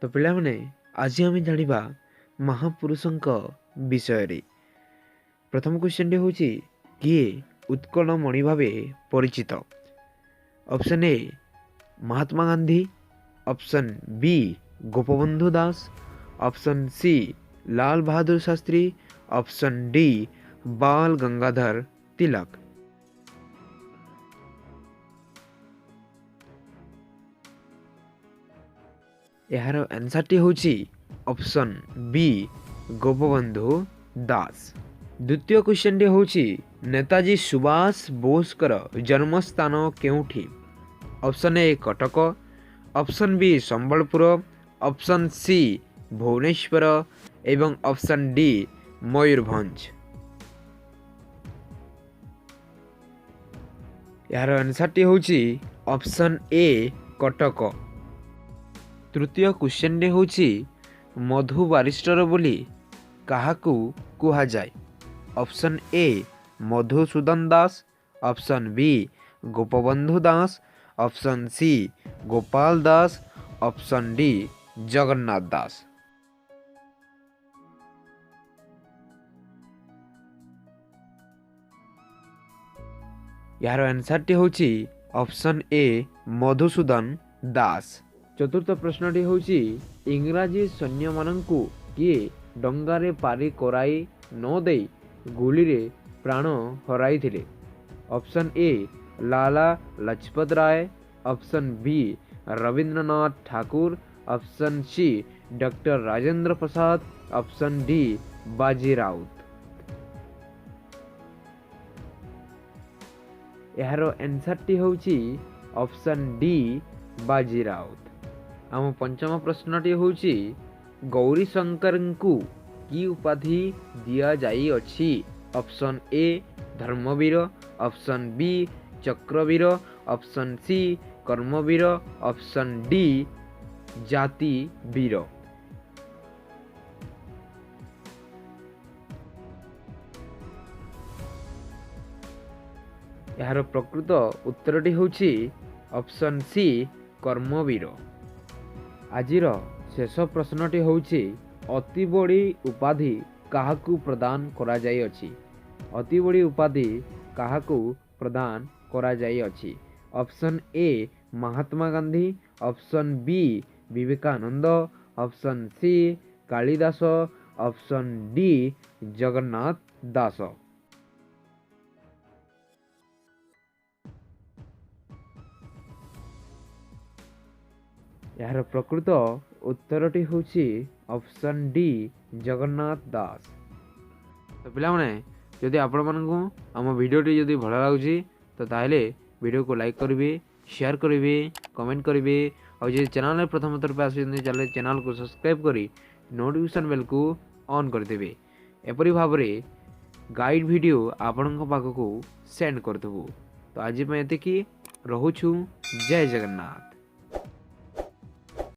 ତ ପିଲାମାନେ, ଆଜି ଆମେ ଜାଣିବା ମହାପୁରୁଷଙ୍କ ବିଷୟରେ। ପ୍ରଥମ କ୍ୱେଶ୍ଚନଟି ହେଉଛି, କିଏ ଉତ୍କଳମଣି ଭାବେ ପରିଚିତ? Option A Mahatma Gandhi, option B Gopabandhu Das, option C Lal Bahadur Shastri, option D Bal Gangadhar Tilak. ଏହାର ଆନ୍ସର୍ଟି ହେଉଛି ଅପସନ୍ ବି ଗୋପବନ୍ଧୁ ଦାସ। ଦ୍ୱିତୀୟ କ୍ୱେଶ୍ଚନଟି ହେଉଛି, ନେତାଜୀ ସୁଭାଷ ବୋଷଙ୍କର ଜନ୍ମସ୍ଥାନ କେଉଁଠି? Option A Cuttack, option B Sambalpur, option C Bhubaneswar ଏବଂ ଅପସନ୍ ଡି ମୟୂରଭଞ୍ଜ। ଏହାର ଆନ୍ସର୍ଟି ହେଉଛି option A Cuttack. ତୃତୀୟ କ୍ୱେଶ୍ଚନଟି ହେଉଛି, ମଧୁ ବାରିଷ୍ଟର ବୋଲି କାହାକୁ କୁହାଯାଏ? Option A Madhusudan Das, option B Gopabandhu Das, option C Gopal Das, option D Jagannath Das. ଏହାର ଆନ୍ସର୍ଟି ହେଉଛି ଅପସନ୍ ଏ ମଧୁସୂଦନ ଦାସ। ଚତୁର୍ଥ ପ୍ରଶ୍ନଟି ହେଉଛି, ଇଂରାଜୀ ସୈନ୍ୟମାନଙ୍କୁ କିଏ ଡଙ୍ଗାରେ ପାରି କରାଇ ନ ଦେଇ ଗୁଳିରେ ପ୍ରାଣ ହରାଇଥିଲେ? Option A Lala Lajpat Rai, option B Rabindranath Thakur, option C doctor Rajendra Prasad, option D Baji Raut. ଏହାର ଆନ୍ସର୍ଟି ହେଉଛି ଅପସନ୍ ଡି ବାଜି ରାଉତ। ଆମ ପଞ୍ଚମ ପ୍ରଶ୍ନଟି ହେଉଛି, ଗୌରୀଶଙ୍କରଙ୍କୁ କି ଉପାଧି ଦିଆଯାଇଅଛି? Option A Dharmveer, option B Chakraveer, option C Karmaveer, option D ଜାତିବୀର। ଏହାର ପ୍ରକୃତ ଉତ୍ତରଟି ହେଉଛି ଅପସନ୍ ସି କର୍ମବୀର। ଆଜିର ଶେଷ ପ୍ରଶ୍ନଟି ହେଉଛି, ଅତିବଡ଼ି ଉପାଧି କାହାକୁ ପ୍ରଦାନ କରାଯାଇଅଛି? ଅତିବଡ଼ି ଉପାଧି କାହାକୁ ପ୍ରଦାନ କରାଯାଇଅଛି? Option A Mahatma Gandhi, option B Vivekananda, option C Kalidas, option D Jagannath Das. ଏହାର ପ୍ରକୃତ ଉତ୍ତରଟି ହେଉଛି ଅପସନ୍ ଡି ଜଗନ୍ନାଥ ଦାସ। ତ ପିଲାମାନେ, ଯଦି ଆପଣମାନଙ୍କୁ ଆମ ଭିଡ଼ିଓଟି ଯଦି ଭଲ ଲାଗୁଛି, ତ ତାହେଲେ ଭିଡ଼ିଓକୁ ଲାଇକ୍ କରିବେ, ସେୟାର କରିବେ, କମେଣ୍ଟ କରିବେ, ଆଉ ଯଦି ଚ୍ୟାନେଲରେ ପ୍ରଥମ ଥର ପାଇଁ ଆସିଛନ୍ତି, ତାହେଲେ ଚ୍ୟାନେଲକୁ ସବସ୍କ୍ରାଇବ୍ କରି ନୋଟିଫିକେସନ୍ ବେଲ୍କୁ ଅନ୍ କରିଦେବେ। ଏପରି ଭାବରେ ଗାଇଡ଼ ଭିଡ଼ିଓ ଆପଣଙ୍କ ପାଖକୁ ସେଣ୍ଡ କରିଦେବୁ। ତ ଆଜି ପାଇଁ ଏତିକି ରହୁଛୁ। ଜୟ ଜଗନ୍ନାଥ।